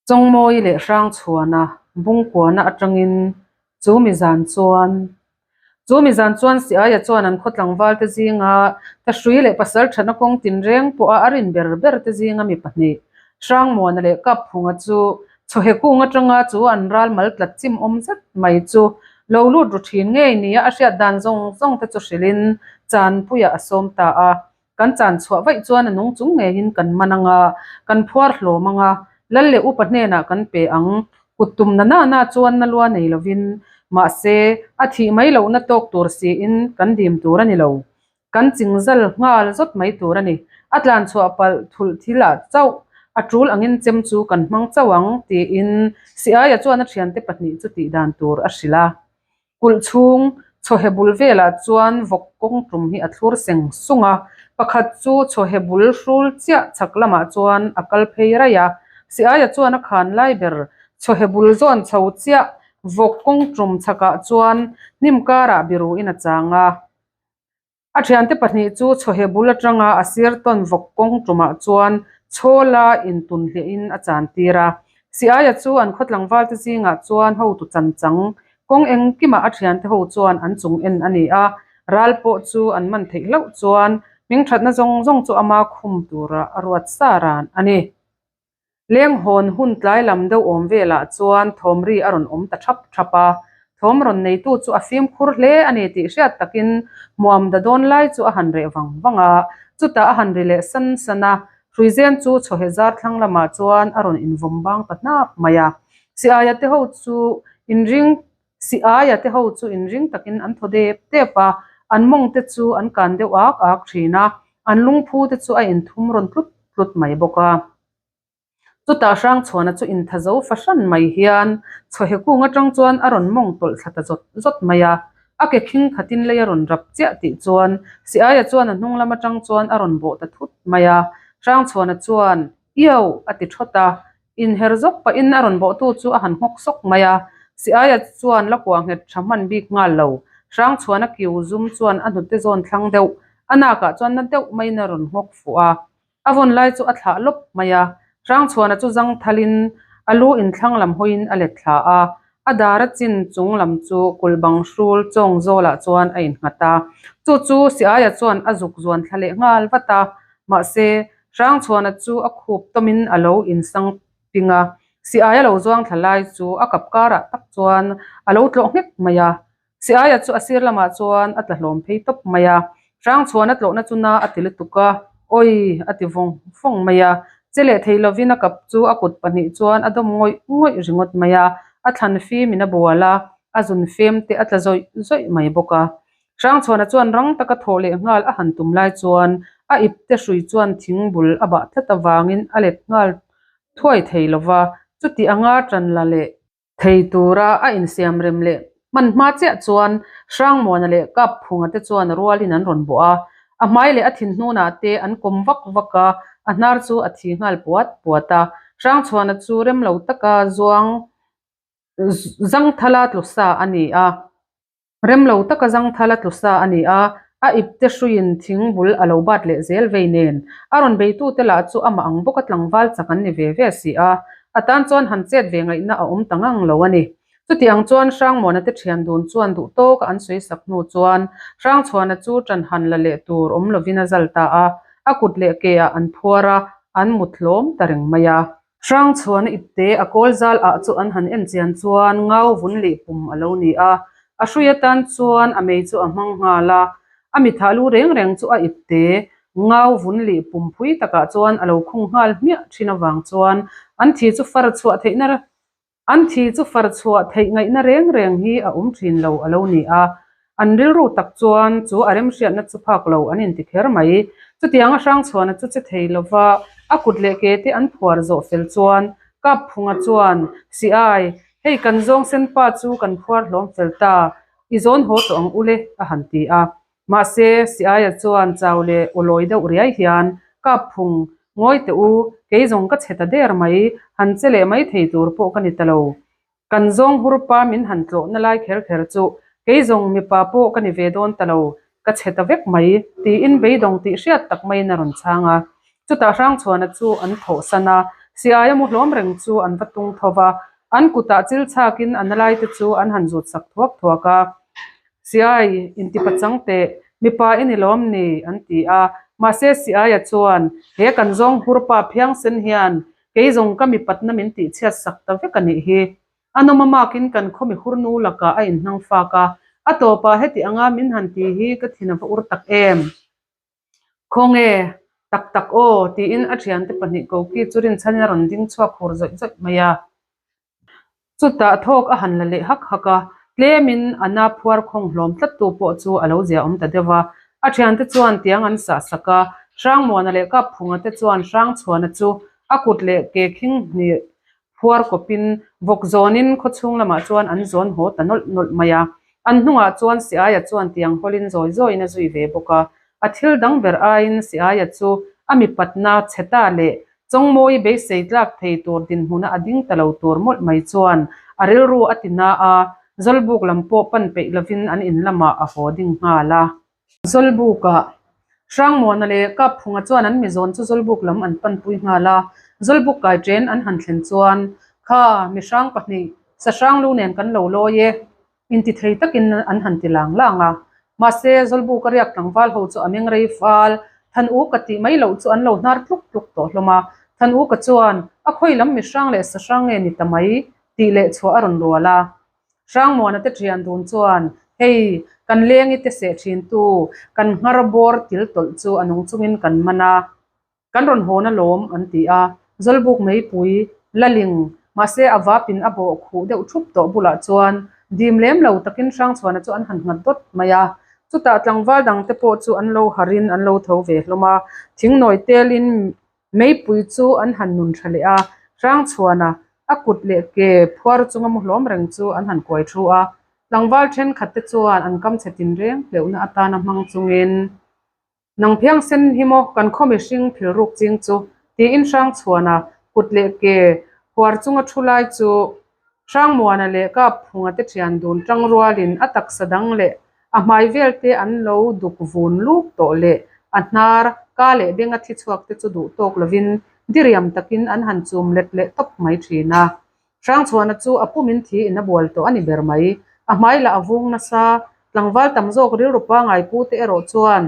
Chawngmawi leh Hrangchhuana Bungkuana atangin chu mi zan chuan chu mi zan chuan Siaia chuan an khaw tlangval te zinga Thahrui leh pasal thana kawng tinreng pawha a rin ber ber te zinga mi pahnih Hrangmuana leh Kapphunga chu chawhe kung atanga chu an ral mal tlat chim awm zet mai chu lo lut ru thin ngei nia a hriat dan zawng zawng te chu hrilhin Chanpuia a sawm ta a. Kan chan chhuah vaih chuan a nung chung ngeiin kan man ang a, kan phuar hlawm ang a, lal leh upa hnenah kan pe ang. Kut tum na na na chuan na lua nei lovin, mahse, a thih mai lohna tawk tur siin kan dim tur a ni lo. Kan ching zal nghal zawt mai tur a ni. A tlan chhuah palh thulh thil ah chauh a tul angin chem chu kan hmang chauh ang, tiin Siaia chuan a thiante pahnih chu tih dan tur a hrilh a. Kulh chhung chawhe bul velah chuan vawk kawng tum hi a thlur seng sung a, pakhat chu chawhe bul hrul chiah chhak lamah chuan a kal phei raih a. Siaia chuan a khan lai ber chawhe bul zawn chho chiah vawk kawng tum chhakah chuan hnim karah biruin a chang a. A thiante pahnih chu chawhe bul atanga a sir tawn vawk kawng tumah chuan chhawla intun hliahin a chan tir a. Siaia chu an khaw tlangvalte zingah chuan hotu chan chang kawng engkimah a thiante ho chuan an chung en a ni a, ral pawh chu an man theih hlauh chuan hmingthatna zawng zawng chu ama khum tura a ruat sa ran a ni. Leng hawn hun tlai lam deuh awm velah chuan thawmri a rawn awm ta thap thap a, thawm rawn neitu chu a fimkhur hle a ni tih hriat takin hmuam da dawn lai chu a han reh vang vang a, chutah a han ri leh san san a, Hruizen chu chawhe zar thlang lamah chuan a rawn invawm bang ta hnap mai a, Siaia te ho chu inring Siaia te ho chu inring takin an thaw dep dep a, an mawng te chu an kan deuh ak ak thin a, an lungphu te chu a inthum rawn tlut tlut mai bawk a. Chutah Hrangchhuana chu intha zo fahran mai hian chawhe kung atang chuan a rawn mawng tawlh thla ta zawt zawt mai a, a ke khing khatin lei a rawn rap chiah tih chuan Siaia chuan a hnung lam atang chuan a rawn bawh ta thut mai a, Hrangchhuana chuan Iau! a ti thawt a, Inher zawk pahin a rawn bawhtu chu a han nghawk sawk mai a, Siaia chuan la kuah nghet tha hman bik nghal lo. Hrangchhuana kiu zum chuan a hnute zawn thlang deuh, a nakah chuan na deuh maiin a rawn nghawk fuh a. A vawn lai chu a thlah lawp mai a, Hrangchhuana chu zang thalin a lu inthlang lam hawiin a let thla a, a dar a chin chung lam chu kulh bang hrul chawng zawlah chuan a innghat a. Chu chu Siaia chuan a zuk zuan thla leh nghal vat a, mahse, Hrangchhuana chu a khup tawmin a lo insang ping a, Siaia lo zuang thla lai chu a kap karah tak chuan a lo tlawh nghek mai a. Siaia chu a sir lamah chuan a tla hlawm phei tawp mai a, Hrangchhuana tlawhna chu na a ti lutuk a, Awi! a ti vawng vawng mai a. Che leh thei lovin a kap chu a kut pahnih chuan a dawm ngawih ngawih ringawt mai a, a thlan fimin a bual a, a zun fem te a tla zawih zawih mai bawk a. Hrangchhuana chuan rang taka thawh leh nghal a han tum lai chuan a ipte hrui chuan thing bul a bah tlat avangin a let nghal thuai thei lova, chuti anga tan la leh thei tura a insiam rem leh hman hma chiah chuan Hrangmuana leh Kapphunga te chuan rualin an rawn bawh a, a hmai leh a thinhnunah te an kawm vak vak a, a hnar chu a thi nghal puat puat a. Hrangchhuana chu rem lo taka zuang zangthala tlu sa a ni a. Rem lo taka zangthal a tlu sa a ni a, a ipte hruiin thing bul a lo bat leh zel vei nen. A rawn beitute lah chu amah ang bawka tlangval chak an ni ve ve si a, a tan chuan han chet ve ngaihna a awm ta ngang lo a ni. Chuti ang chuan Hrangmuana te thian dun chuan duh tawka an sawi sak hnu chuan Hrangchhuana chu ṭan han la leh tur awm lovin a zal ta a, a kut leh ke ah an phuar a, an mut hlawm ta reng mai a. Hrangchhuana ipte a kawl zal ah chu an han en chian chuan ngau vun leh pum a lo ni a, a hrui atan chuan a mei chu a hmang nghal a, a mithah lu reng reng chu a ipte ngau vun leh pum phui takah chuan a lo khung nghal hmiah thin avang chuan an thi chu far chhuah theihna An thi chu far chhuah theih ngaihna reng reng hi a awm thin lo a lo ni a, an rilru tak chuan chu a remhriatna chu phak lo an inti kher mai. Chutianga Hrangchhuana chu che thei lova a kut leh ke te an phuar zawh fel chuan Kapphunga chuan, Siai, hei kan zawng sen pa chu kan phuar hlawm fel ta, i zawn haw tawh ang ule a han ti a. Mahse, Siaia chuan chau leh awlawi deuh riai hian, Kapphung, ngawi teh u, kei zawng ka chhe ta der mai, han che leh mai thei tur pawh ka ni ta lo. Kan zawng hur pa min han tlawhna lai kher kher chu, kei zawng mipa pawh ka ni ve dawn ta lo, ka chhe ta vek mai, tiin beidawng tih hriat tak maiin a rawn chhang a. Chutah Hrangchhuana chu an thawhsan a, Siaia mu hlawm reng chu an va tung tho va, an kutah chil chhakin a na lai te chu an han zut sak thuak thuak a. Siai, intipa chang teh, mipa i ni lawm ni? an ti a. Mahse Siaia chuan, He kan zawng hur pa phiangsen hian kei zawng ka mipatna min tihchhiat sak ta vek a nih hi. A nawm a makin kan khaw mihur nu lakah a inhnang fak a, a tawpah heti anga min han ti hi ka thin a va ur tak em? Khawnge? Tak tak aw, tiin a thiante pahnih koki chu rinchhanin a rawn ding chhuak hur zawih zawih mai a. Chutah thawk a han la leh hak hak a, tlemin a na phuar khawng hlawm tlattu pawh chu a lo zia awm ta deuh a. A thiante chuan tiang an sah sak a, Hrangmuana leh Kapphunga te chuan Hrangchhuana chu a kut leh ke khing hnih phuar kawpin vawk zawnin khaw chhung lamah chuan an zawn haw ta nawlh nawlh mai a. An hnungah chuan Siaia chuan tiang hawlin zawi zawiin a zui ve bawk a. A thil dang ber aiin Siaia chu a mipatna chhe ta leh Chawngmawi beisei tlak thei tur dinhmuna a ding ta lo tur mawlh mai chuan a rilru a ti na a, Zawlbuk lam pawh pan peih lovin an in lamah a haw ding nghal a. Zawlbukah Hrangmuana leh Kapphunga chuan an mizawn chu Zawlbuk lam an panpui nghal a, Zawlbuk kai chen an han thlen chuan, Kha, mihrang pahnih, sahrang lu nen kan lo lawi e. Inti thei takin an han ti lang lang a. Mahse, Zawlbuka riak tlangval ho chu a meng rei fal, Than u ka tih mai loh chu an lo hnar tluk tluk tawh hlawm a. Than u ka chuan, A khawi lam mihrang leh sahrang nge ni ta mai? tih leh chhuah a rawn rual a. Hrangmuana te thian dun chuan, Hei, kan lengi te seh thin tu, kan nghar bawr til tawlh chu a nung chungin kan man a, kan rawn hawn alawm, an ti a. Zawlbuk meipui, Laling, mahse a vapin a bawh khuh deuh thup tawh bulah chuan dim lem lo takin Hrangchhuana chu an han nghat dawt mai a. Chutah tlangval dangte pawh chu an lo harin an lo tho ve hlawm a, thingnawi telin Meipui chu an han nun tha leh a, Hrangchhuana a kut leh ke phuar chunga mu hlawm reng chu an han kuai thu a. Tlangval thenkhat te chuan an kam chhe tinreng hleuhna atana hmang chungin, Nang phiangsen hi maw kan khaw mihring philruk ching chu? tiin Hrangchhuana kut leh ke phuar chunga thu lai chu Hrangmuana leh Kapphunga te thian dun tang rualin a taksa dang leh a hmai vel te an lo duk vun luk tawh leh a hnar, ka leh benga thi chhuak te chu duh tawk lovin diriam takin an han chum let leh tawp mai thin a. Hrangchhuana chu a pumin thi in a bual tawh a ni ber mai. A hmai lah a vung nasa, tlangval tam zawk rilru pangai pu te erawh chuan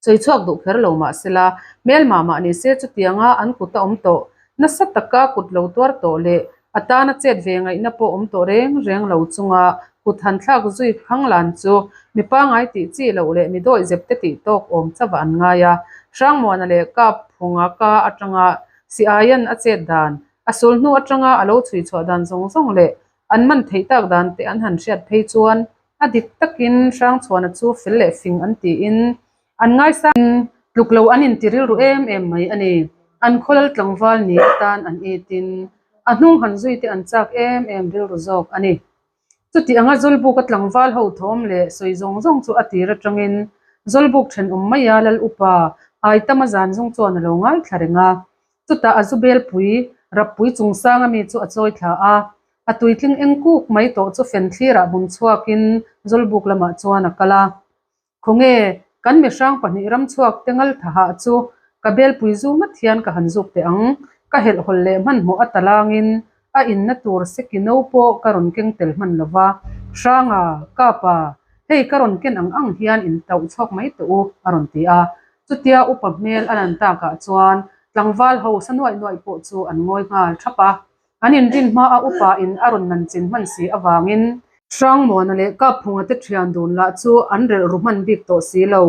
Sawi chhuak duh kher lo mah sela, hmelma mah ni se chutianga an kut a awm tawh, nasa taka kut lo tuar tawh leh a tana chet ve ngaihna pawh awm tawh reng reng lo chunga kut han thlak zui khang lan chu mi pangai tih chi loh leh mi dawih zep te tih tawk awm chauh an ngai a. Hrangmuana leh Kapphunga ka atanga Siaian a chet dan, a sul hnu atanga a lo chhui chhuah dan zawng zawng leh an man theih tak dan te an han hriat phei chuan A dik takin Hrangchhuana chu fel leh fing an tiin an ngaisang tluk lo an inti rilru em em mai a ni. An khawlal tlangval ni atan an itin a hnung han zui te an chak em em rilru zawk a ni. Chuti anga Zawlbuka tlangval ho thawm leh sawi zawng zawng chu a tir atangin Zawlbuk thenawm maia Lal upa Aitama zan zung chuan a lo ngaithla reng a. Chutah a zu belpui Rappui chungsanga mi chu a chawi thla a, A tuitling eng kuk mai tawh chu fen thlirah bun chhuakin Zawlbuk lamah chuan a kal a. Khawnge, kan mihrang pahnih ram chhuak te ngal thaha chu ka belpui zu ngat hian ka han zuk teh ang. Ka helhhawlh leh hmanhmawh a talangin a inna tur seki no pawh ka rawn keng tel hman lo va. Hranga, Kapa, hei ka rawn ken ang ang hian in tauh chhuak mai teh u, a rawn ti a. Chutia upa hmel a lan takah chuan tlangval ho sa nuaih nuaih pawh chu an ngawi nghal thap a. An inrin hma a upa in a rawn nan chin hman si avangin. Hrangmuana leh Kapphunga te thian dun lah chu an relh ru hman bik tawh si lo.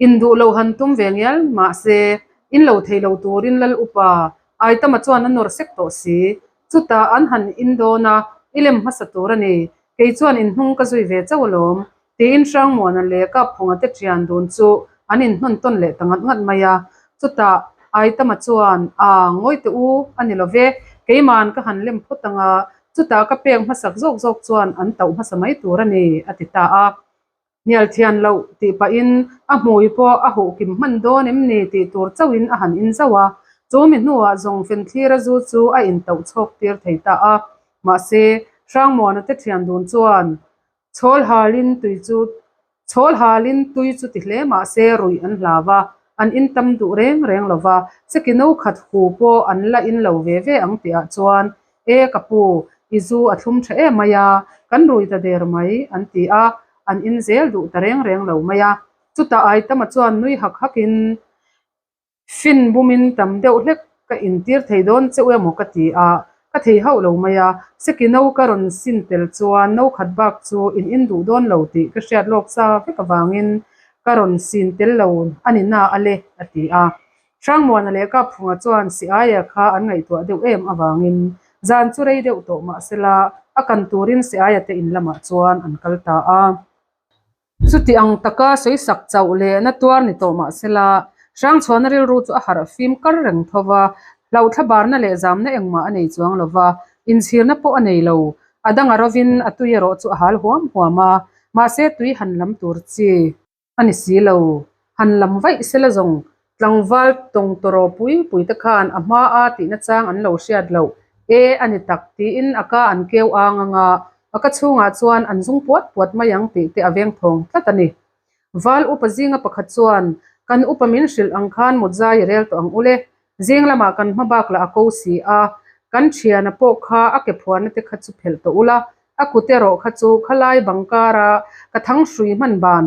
Induh lo han tum ve ngial mahse, in lo thei lo turin Lal upa Aitama chuan a nawr sek tawh si. Chutah an han in dawn a, i lem hmasa tur a ni. Kei chuan inhnung ka zui ve chauh alawm. Tiin Hrangmuana leh Kapphunga te thian dun chu an inhnawn tawn leh ta ngat ngat mai a. Chutah Aitama chuan, A, ngawi teh u, a ni lo ve, keima'n ka han lem phawt ang a, chutah ka pek hmasak zawk zawk chuan an tauh hmasa mai tur a ni, a ti ta a. Hnial thian loh tih pahin a hmui pawh a huh kim hman dawn em ni tih tur chauhin a han in zauh a. Chu mi hnuah zawng Fenthlira zu chu a intauh chhawk tir thei ta a. Mahse, Hrangmuana te thian dun chuan Chhawl halin tui chu Chhawl halin tui chu ti hle mah se ruih an hlau a. An in tam duh reng reng lo va, seki no khat hu pawh an la in lo ve ve ang tihah chuan, E ka pu, i zu a thlum tha em mai a, kan rui ta der mai, an ti a, an in zel duh ta reng reng lo mai a. Chutah Aitama chuan nui hak hakin, Fin bumin tam deuh hlek ka intir thei dawn cheuh emaw ka ti a, ka thei hauh lo mai a, seki no ka rawn sin tel chuan no khat bak chu in in duh dawn lo tih ka hriat lawk sa vek avangin ka rawn sin tel lo a ni na a le, a ti a. Hrangmuana leh Kapphunga chuan Siaia kha an ngaihtuah deuh em avangin zan chu rei deuh tawh mahsela a kan turin Siaia te in lamah chuan an kal ta a. Chuti ang taka sawisak chauh leh na tuar ni tawh mahsela, Hrangchhuana rilru chu a harh fim kar reng tho va, hlauhthla barna leh zamna engmah a nei chuang lo va, inchhirna pawh a nei lo. A dang a rovin a tui erawh chu a hal huam huam a, mahse tui han lam tur chi a ni si lo. Han lam vaih sela zawng Tlangval tawng tawraw pui pui te khan a hma a tihna chang an lo hriat loh e a ni tak tiin a ka an keu ang ang a, a ka chhungah chuan an zung puat puat mai ang tih te a veng thawng tlat a ni. Val upa zinga pakhat chuan kan upa min hrilh ang khan mutzai i rel tawh ang ule, zing lamah kan hma bak lah a ko si a, kan thiana pawh kha a ke phuarna te kha chu phelh tawh ula, A kut erawh kha chu khalai bang kara ka thang hrui hman ban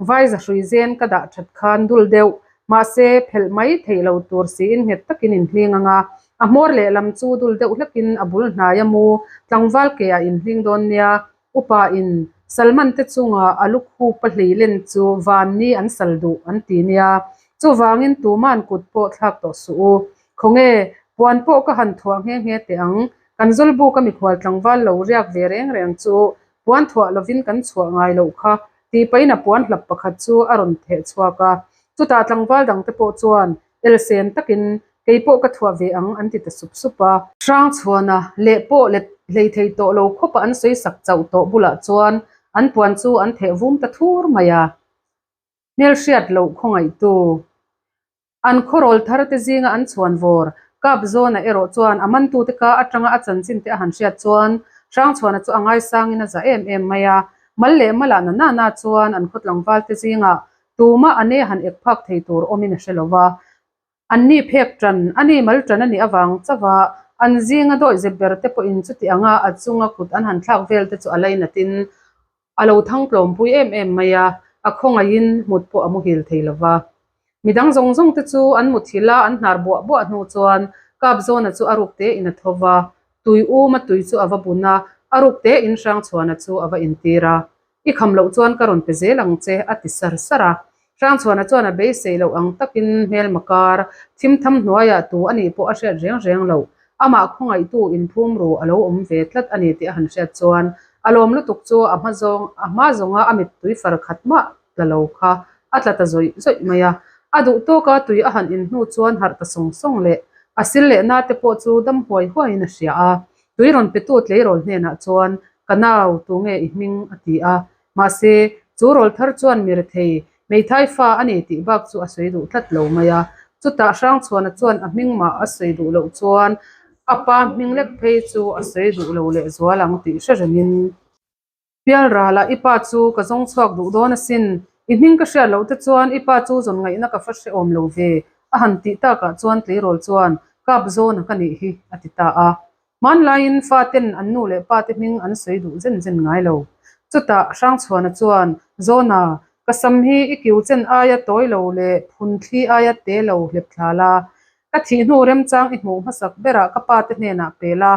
vaiza hrui zen ka dah that khan dul deuh. Mahse, phelh mai theih lo tur siin nghet takin inhling ang a, a hmawr lehlam chu dul deuh hlekin a bul hnai a mu tlangval ke ah inhling dawn nia. Upa in Salman te chunga a lukhup a hlei len chu van ni an sal duh an ti nia. Chuvangin tuman kut pawh thlak tawh suh u. Khawnge, puan pawh ka han thuah nghe nghe teh ang. Kan Zawlbuk a mikhual tlangval lo riak ve reng reng chu puan thuah lovin kan chhuah ngai loh kha tih pahin a puan hlap pakhat chu a rawn theh chhuak a. Chutah tlangval dangte pawh chuan elsen takin kei pawh ka thuah ve ang an ti ta sup sup a. Hrangchhuana leh pawh let hlei thei tawh lo khawpa an sawi sak chauh tawh bulah chuan an puan chu an theh vum ta thur mai a. Hmelhriat loh khawngaihtu. An khawrawl thar te zinga an chhuan vawr kap zawnah erawh chuan a mantute ka atanga a chanchin te a han hriat chuan Hrangchhuana chu a ngaisangin a za em em mai a. Mal leh malah na na na chuan an khaw tlangval te zingah tumah a ne han ek phak thei tur awmin a hre lo va. Anni phek tan, a ni mal tan a nih avang chauh a, an zinga dawihzep ber te pawhin chuti anga a chunga kut an han thlak vel te chu a lainatin A lo thang tlawmpui em em mai a, a khawngaihin mut pawh a muhil thei lo va. Midang zawng zawng te chu an muthilh a, an hnar buah buah hnu chuan Kapzawna chu a ruk te in a tho va, tui um a tui chu a va bun a, a ruk te in Hrangchhuana chu a va intir a. I kham loh chuan ka rawn pe zel ang che, a ti sar sar a. Hrangchhuana chuan a beisei loh ang takin hmelma kar thim tham hnuaiah tu a nih pawh a hriat reng reng loh. Amah khawngaihtu inphum ru a lo awm ve tlat a ni tih a han hriat chuan a lawm lutuk chu a hma zawng a hma zawnga a mittui far khat mah tla lo kha a tla ta zawih zawih mai a. A duh tawka tui a han in hnu chuan harh ta sawng sawng leh a sil leh na te pawh chu dam huai huaiin a hria a. Tui rawn petu tleirawl hnenah chuan Ka nau, tunge i hming? a ti a. Mahse, chu rawl thar chuan mi rethei, hmeithai fa a ni tih bak chu a sawi duh tlat lo mai a. Chutah Hrangchhuana chuan a hming mah a sawi duh loh chuan a pa hming lek phei chu a sawi duh lo leh zual ang tih hre rengin, Pialralah i pa chu ka zawng chhuak duh dawn asin, i hming ka hriat loh te chuan i pa chu zawn ngaihna ka fa hrehawm lo ve, a han tih takah chuan tleirawl chuan kap zawna ka nih hi a ti ta a. Hmanlaiin faten an nu leh pate hming an sawi duh zen zen ngai lo. Chutah Hrangchhuana chuan, Zawna, ka sam hi i kiu chen aia tawi lo leh phun thli aia te lo hlep thla la. Ka thih hnu remchang i hmuh hmasak berah ka pate hnenah pe la,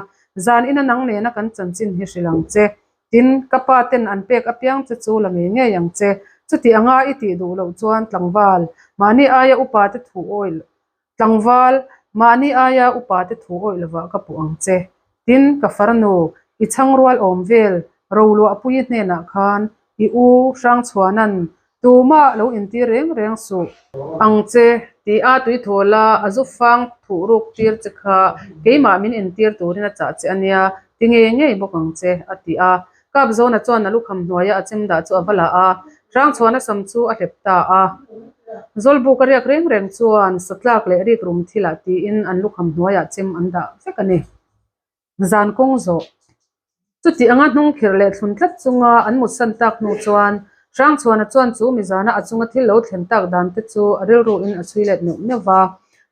zan ina nang nena kan chanchin hi hrilh ang che. Tin, ka paten an pek apiang che chu la ngei ngei ang che. Chuti anga i tih duh loh chuan tlangval, mahni aia upate thu awih Tlangval, mahni aia upate thu awih lovah ka puh ang che. Tin, ka farnu, i chhangrual awm vel Roluahpuii hnenah khan i u Hrangchhuana'n tumah lo intir reng reng suh ang che ti a tuithawla a zu fang thuh ruk tir che kha keimah min intir turin a chah che a nia, ti ngei ngei bawk ang che, a ti a. Kapzawna chuan a lukham hnuaia a chem dah chu a va la a, Hrangchhuana sam chu a hlep ta a. Zawlbuk a riak reng reng chuan satlak leh rikrum thilah tiin an lukham hnuaiah chem an dah vek a ni. Zan kawng zawh. Chuti anga hnung khirh leh thlun tlat chunga an mutsan tak hnu chuan. Hrangchhuana chuan chu mi zana a chunga thil lo thlen tak dan te chu a rilru in a chhui let neuh neuh va.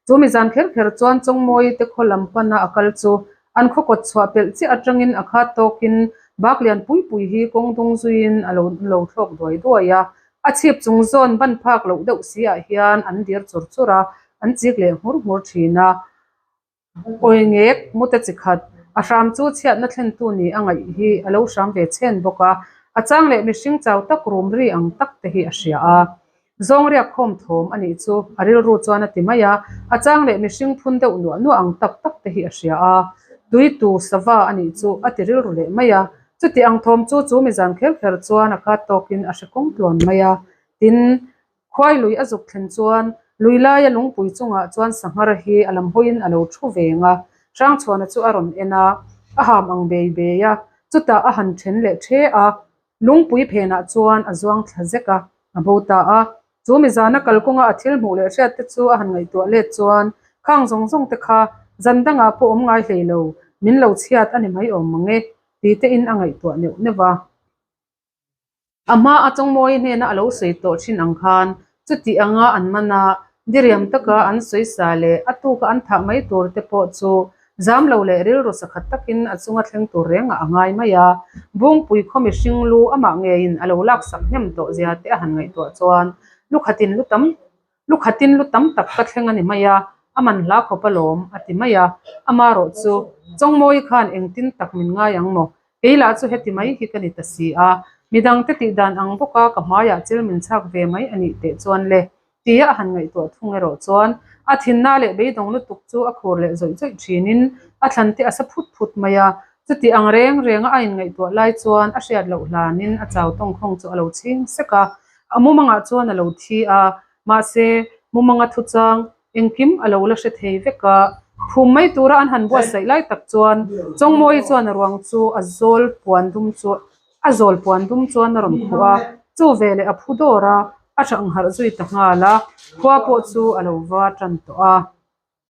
Chu mi zan kher kher chuan Chawngmawii te khaw lam pana a kal chu an khaw kawt chhuah pelh chiah atangin a khat tawkin bak lian pui pui hi kawng dung zuiin a lo lo thlawk duai duai a. A chhip chung zawn ban phak loh deuh si ah hian an dir chur chur a, an chik leh nghur nghur thin a. Awi ngek mute chi khat, a hram chu chhiatna thlentu ni a ngaih hi a lo hram ve chhen bawk a, a chang leh mihring chau tak rum ri ang tak te hi a hria a. Zawng riak khawm thawm a nih chu a rilru chuan a ti mai a, a chang leh mihring phun deuh nuah nuah ang tak tak te hi a hria a. Tui tu sava a nih chu a ti rilru leh mai a, chuti ang thawm chu chu mizan kher kher chuan a khat tawkin a hre kawng tluan mai a, tin, Khuai lui a zuk thlen chuan lui laia lungpui chungah chuan sanghar hi a lam hawiin a lo thu veng a, Hrangchhuana chu a rawn en a, a ham ang bei bei a, chutah a han then leh the a, lungpui phenah chuan a zuang thla zek a, a bo ta a. Chu mizana kalkawnga a thil hmuh leh hriat te chu a han ngaihtuah let chuan khang zawng zawng te kha zan dangah pawh awm ngai hlei lo, min lo chhiat a ni mai awm mang e, ti tein a ngaihtuah neuh neuh a. A hma a Chawngmawii hnena a lo sawi tawh thin ang khan chuti anga an man a, diriam taka an sawi sa leh a tuka an thah mai tur te pawh chu zam lo leh rilru sakhat takin a chunga thleng tur rengah a ngai mai a. Bungpui khaw mihring lu amah ngeiin a lo laksak hnem tawh zia te a han ngaihtuah chuan lu khatin lu tam Lu khatin lu tam tak ka thleng a ni mai a, a man hla khawp alawm, a ti mai a. Amarawh chu, Chawngmawii khan engtin tak min ngai ang maw? Kei lah chu heti mai hi ka ni ta si a, midangte tih dan ang bawka ka hmaiah chil min chhak ve mai a nih teh chuan le, tia a han ngaihtuah thung erawh chuan a thinna leh beidawng lutuk chu a khur leh zawih zawih thinin a thlan te a sa phut phut mai a. Chuti ang reng renga a inngaihtuah lai chuan a hriat loh hlanin a chau tawngkhawng chu a lo chhing sek a. A mumangah chuan a lo thi a, mahse mumanga thuchang engkim a lo la hre thei vek a. Phum mai tura an han buatsaih lai tak chuan Chawngmawii chuan a ruang chu a zawl puan dum chu a zawl puan dum chuan a rawn khuh a, chu veleh a phu dawr a, a hrang harh zui ta nghal a, khua pawh chu a lo va tan tawh a.